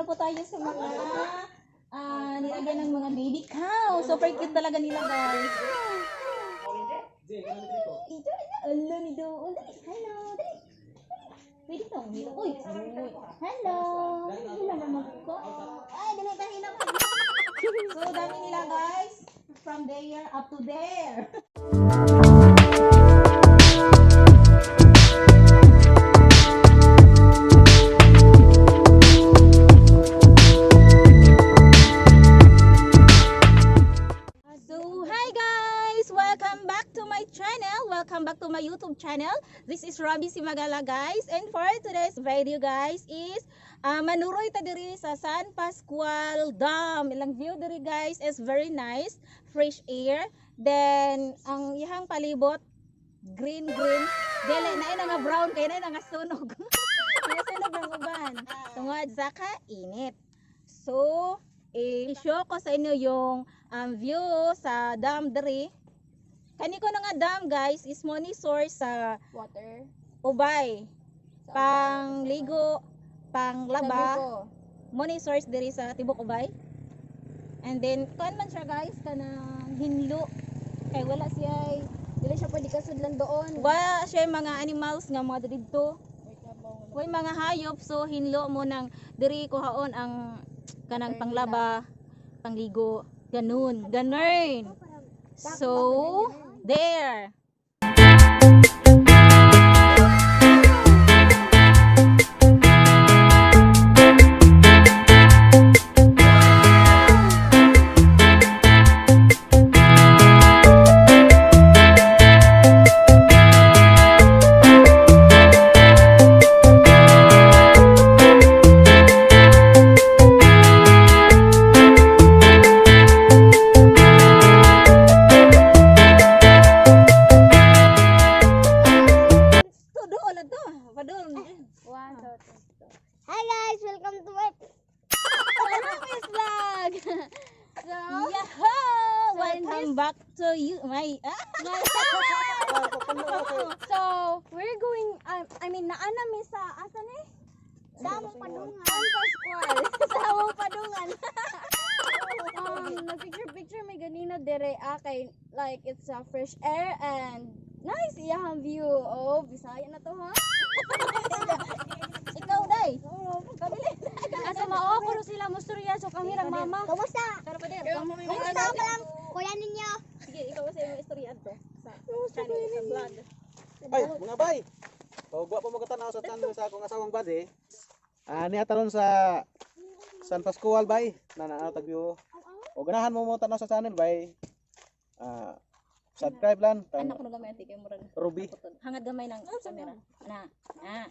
na po tayo sa mga nilagyan ng mga baby cow. Super cute talaga nila, guys. Ito, alo ni doon. Dali, hello, dali. Pwede ka umilo. Uy, uy. Hello. Hello, mama ko. Ay, dali, dali na. So, dami nila, guys. From there up to there. So, hi guys! Welcome back to my channel. Welcome back to my YouTube channel. This is Robbie Cimagala, guys. And for today's video, guys, is manuroy ta diri sa San Pascual Dam. Ilang view diri, guys, is very nice. Fresh air. Then, ang iyang palibot, green, green. Dili, na ina nga brown, kay na ina nga sunog. Nga sunog ng uban. Tungod sa kainit. So, i-show ko sa inyo yung view sa dam diri. Kani ko na nga dam, guys, is money source sa Water. Ubay. Sa Pang ligo, pang laba, Sabi ko, money source diri sa Tibok Ubay. And then kuan man siya, guys, kanang hinlo. Kay wala siya dili siya pwede kasudlan doon. Wala siya mga animals nga mga didto. Way mga hayop, so hinlo mo nang diri kuhaon ang kanang panglaba, pangligo, ganun, ganun. So, there. To doon na to. Padun. One, two, three, four. Hi guys! Welcome to my Robbie's vlog! So, Yahoo! So, in Welcome back to you my so we're going, I mean, naana mi sa, asa ni? Sa among padungan. San Pascual. Sa among padungan. Nag-picture-picture may ganina dere, kay, like, it's a fresh air and nice iyahang view. Oh, Bisaya na to, ha? Ikaw day. Kabili. Asa mao ko sila musturya so kami rang mama. Kumusta? Tara pa din. Kumusta pa lang kuya ninyo? Sige, ikaw sa imong istorya adto sa channel, sa vlog. Ay, mga bay. O gwa pa mo katanaw sa tanon sa akong asawang bade. Ah, niya tanon sa San Pascual bay. Na naa tag view. O ganahan mo mo tanaw sa channel bay. Ah, subscribe lang kang Anak ko na gamay ate kay murag. Ruby. Hangad gamay ng camera. Na. Na.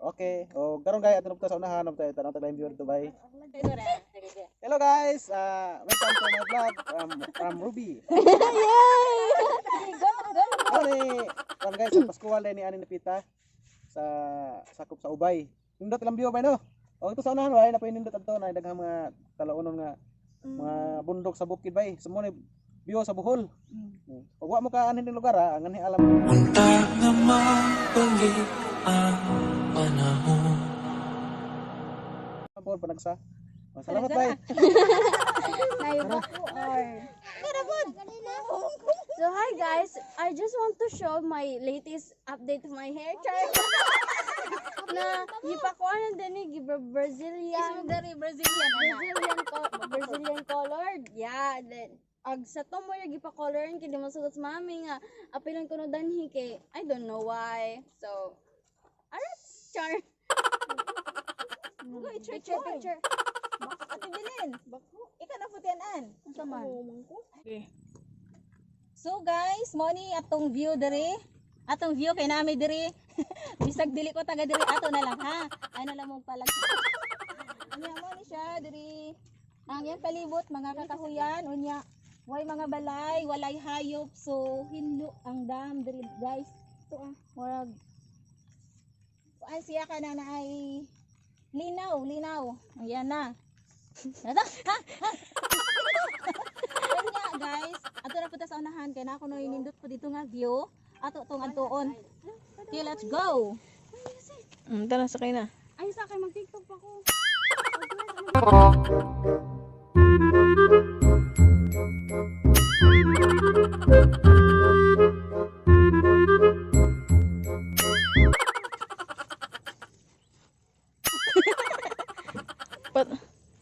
Okay. O karon gay ato sa unahan tayo tanaw tag view dito bay. Ito ra. Sige, sige. Hello guys. Welcome to my vlog from Ruby. Go, go. Ano ni kan guys, San Pascual ni ani napita sa sakop sa Ubay. Nindot lang view bay no. O ito sa unahan bay na nindot adto na daghang mga talaunon nga mga bundok sa bukid bay. Sumo ni view sa Bohol. Pag wa mo ka anhin ning lugar ha, ang anhi alam. Unta na mabalik ang panahon. Bohol panagsa. Salamat bay. So hi guys, I just want to show my latest update of my hair chart. Na gipakuha na din ni Brazilian Dari Brazilian ana. Brazilian colored. Yeah, then ag sa to mo yung gipa-colorin kay di masugot sa mami nga apilan ko no danhi kay I don't know why. So arat char. Go, picture, Picture picture. Ate Bilin. Ikaw na putian an. Unsa man? So guys, mo ni atong view diri. Atong view kay nami diri. Bisag dili ko taga diri ato na lang ha. Ano lang mong palag. Unya mo ni siya diri. Ang iyang palibot mga kakahuyan unya way mga balay, walay hayop. So hinlo ang dam diri, guys. Ito ah, murag kuan siya kana na ay linaw, linaw. Ayan na. Nata, ha, ha. Unya guys, ato na punta sa unahan kay na ako no nindot po dito nga view. Ato tong adtuon. Okay, let's go. Tara, sakay na. Ay sa akin mag-TikTok pa ko. But,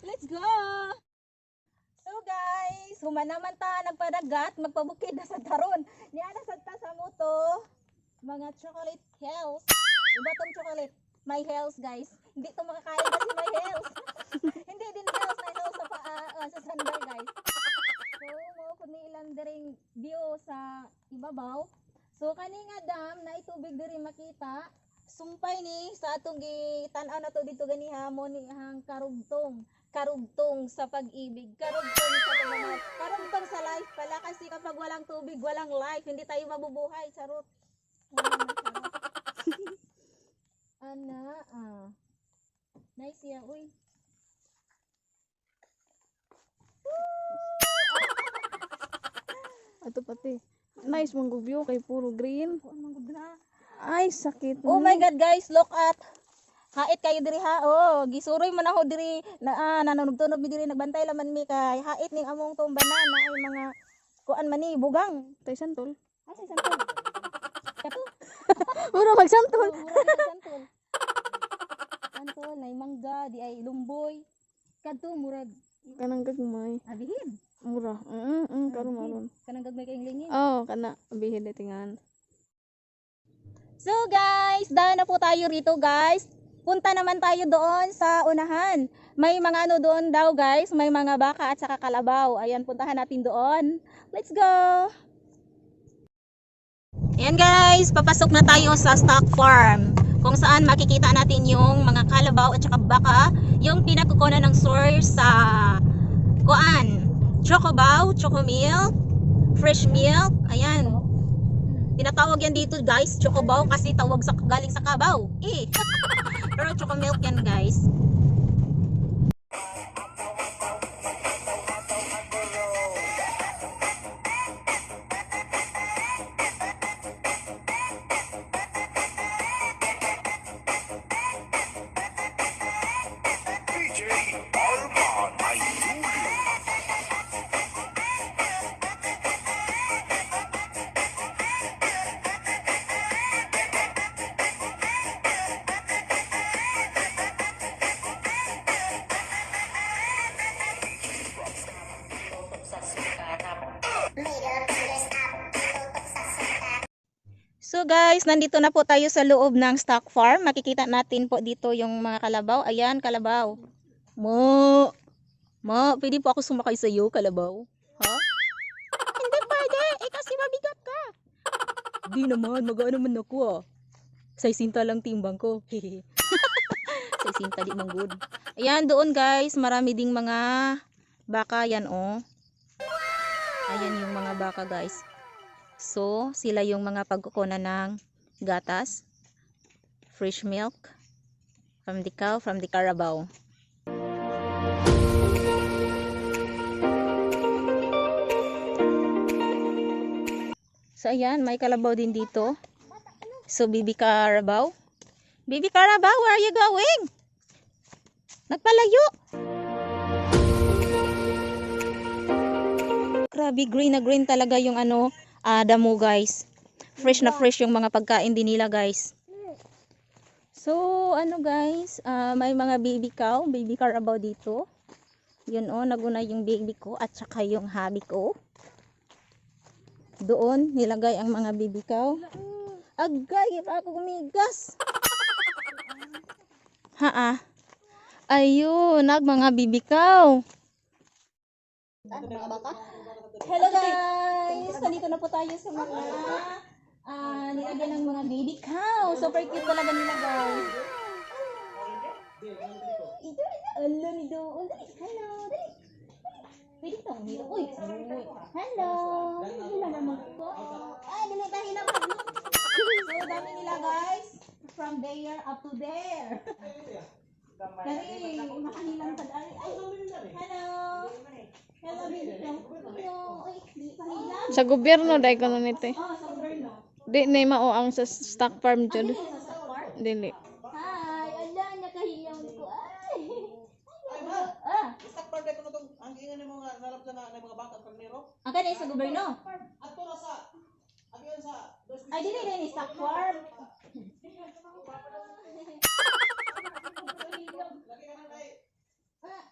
Let's go! So guys, human naman ta nagpadagat, magpabukid na sa taron. Niya na sad ta sa moto, mga chocolate hills. Iba tong chocolate. My hills, guys. Hindi to makakain kasi may hills. Hindi din hills na hills sa paa, sa sandal, guys. So, mao pud ni ilang diring view sa ibabaw. So kani nga dam na tubig diri makita. Sumpay ni sa atong gitan-aw na to dito ganiha mo ni ang karugtong. Karugtong sa pag-ibig, karugtong sa pagmamahal, karugtong sa life pala kasi kapag walang tubig, walang life, hindi tayo mabubuhay. Charot. Ano, charot. Ana, ah. Nice ya, uy. Ato pati. Nice mong view kay puro green. Ay, sakit. Oh my God, guys, look at. Hait kayo diri ha. Oh, gisuroy man ako diri na nanunubtunob mi diri, nagbantay laman mi kay hait ning among tong banana ay mga kuan man ni bugang. Tay santol. Asa santol? Kato. Mura magsantol. Oh, mura gyud santol. Santol nay mangga di ay lumboy. Kadto murag Kanang gagmay. abihin. Mura. Karon maron. Kanang gagmay kayong lingin. Oh, kana bihid na tingan. So guys, dahil na po tayo rito, guys. Punta naman tayo doon sa unahan. May mga ano doon daw, guys, may mga baka at saka kalabaw. Ayan, puntahan natin doon. Let's go! Ayan guys, papasok na tayo sa stock farm kung saan makikita natin yung mga kalabaw at saka baka, yung pinagkukunan ng source sa kuan, Chocobaw, Chocomilk, fresh milk, ayan. Tinatawag yan dito, guys, chocobaw kasi tawag sa galing sa kabaw. Eh. Pero chocomilk yan, guys. DJ Arman Ayuli. So guys, nandito na po tayo sa loob ng stock farm. Makikita natin po dito yung mga kalabaw. Ayan, kalabaw. Mo. Mo, pwede po ako sumakay sa iyo, kalabaw. Ha? Hindi pwede. Eh kasi mabigat ka. Di naman, magaan naman ako ah. Saisinta lang timbang ko. Saisinta di man good. Ayan, doon guys, marami ding mga baka yan oh. Ayan yung mga baka, guys. So, sila yung mga pagkukunan ng gatas, fresh milk, from the cow, from the carabao. So, ayan, may kalabaw din dito. So, baby carabao. Baby carabao, where are you going? Nagpalayo. Grabe, green na green talaga yung ano, damo, guys. Fresh na fresh yung mga pagkain din nila, guys. So, ano guys, may mga baby cow, baby carabao dito. Yun oh, naguna yung baby ko at saka yung hubby ko. Doon, nilagay ang mga baby cow. Agay, pa ako gumigas. Ha. Ayun, nag mga baby cow. Hello guys! Nandito na po tayo sa mga nilagyan ng mga baby cow. Super cute talaga nila, guys. Ito, alo ni doon. Dali, hello, dali. Pwede ka umilo. Uy, uy. Hello. Hila naman ko. Ay, dali ta, hila pa. So, dami nila, guys. From there up to there. Dali, makahilang pa dali. Ay, hello. Hello, baby cow. Hello. Ay, di pa hilang. Sa gobyerno dai kono nito. Oh, sa gobyerno. Di na mao ang sa stock farm jud. Sa stock farm? Dili. Hi! Ala, nakahiyaw ko. Ay! Sakop sa gobyerno. Ato ra sa agian sa Ay, dili din ni stock farm. Lagi ka nang kay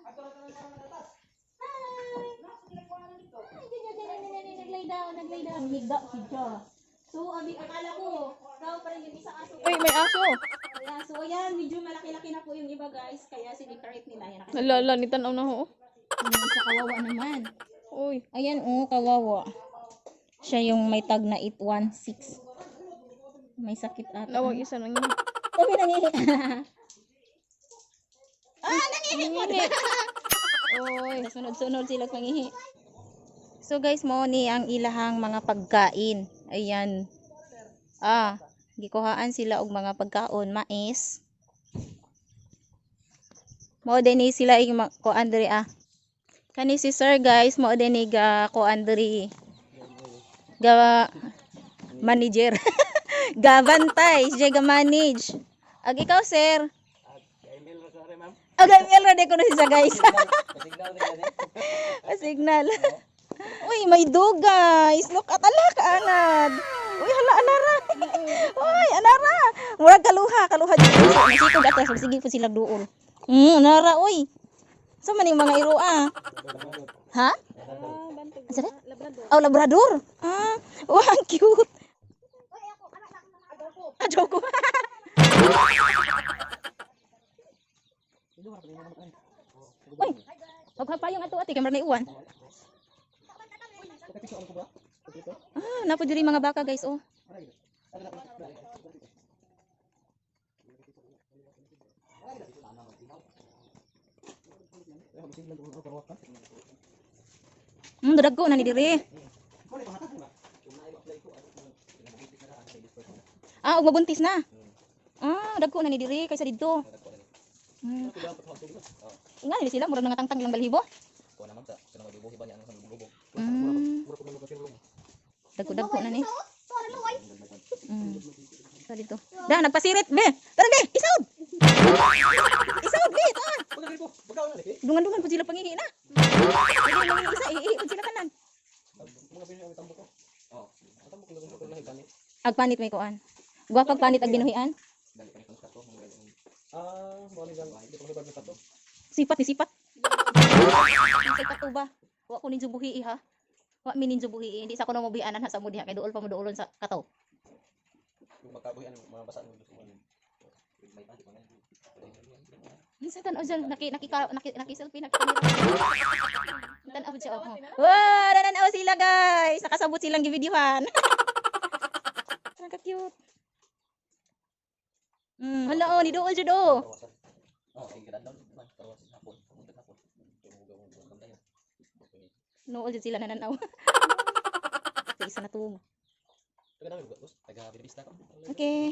ato ra tanan para nagatas. Hi! Ay, ganyan, ganyan, ganyan, ganyan, naglay down, naglay down. Higda si Jo. So, abi, akala ko, tao pa rin yung isa aso. Uy, may aso. Ayan, so ayan, medyo malaki-laki na po yung iba, guys. Kaya sineparate nila. Ayan, Ala, ala, nitan-aw na ho. Yung isa kawawa naman. Uy. Ayan, oh, kawawa. Siya yung may tag na 816. May sakit ata. Lawag isa nang yun. Sabi nangihi. Ah, nangihi po. Uy. Sunod-sunod sila mangihi. So guys, mo ni ang ilahang mga pagkain. Ayan. Ah, gikuhaan sila og mga pagkaon, mais. Mo din ni sila yung kuan diri ah. Kani si sir guys, mo din ni ga kuan diri. Ga manager. Gabantay, siya ga manage. Ag ikaw sir. ML ra sa ma'am. Ag ML ra ko na siya guys. Signal ra gani. Signal. Uy, may dog guys. Look at ala kaanad. Uy, hala anara. Uy, anara. Murag kaluha, kaluha. Masikog ato, sige po sila duol. Anara uy. Sa man yung mga iro ah? Ha? Asa na? Oh, labrador. Ah, wow, ang cute. Ah, joke ko. Uy, pagpapayong ato ate, kay murag naiuwan. Ah, napo diri mga baka guys oh. Dagko na ni diri. Ah, ug mabuntis na. Ah, dagko na ni diri kaysa didto. Inga ni sila murag nangatangtang ilang balhibo. Dagko-dagko na ni. Sa dito. Da nagpasirit be. Tara be, isaod. Isaod be, ta. Dungan-dungan pud sila pangihi na. Hindi mangihi isa, iihi pud sila tanan. Agpanit may kuan. Gwapag panit ag binuhian. Ah, mo ni gang di ko mahibag ni kato. Sipat ni sipat. Sipat ba? Wa ko ninjo buhi ha. Wa mi ninjo buhi. Hindi sa ko na mobianan ha sa mo diha kay duol pa mo duolon sa kato. Yung magkabuhi ano mga basa mo. Minsan tan-aw dyan, naki, naki, naki, naki selfie, naki camera. Tan-aw siya, oh. Wow, nananaw sila guys. Nakasabot silang givideohan. Ang cute. Hala oh, ni Dool jud oh. Nool jud sila nananaw. Sa isa na tuog. Okay.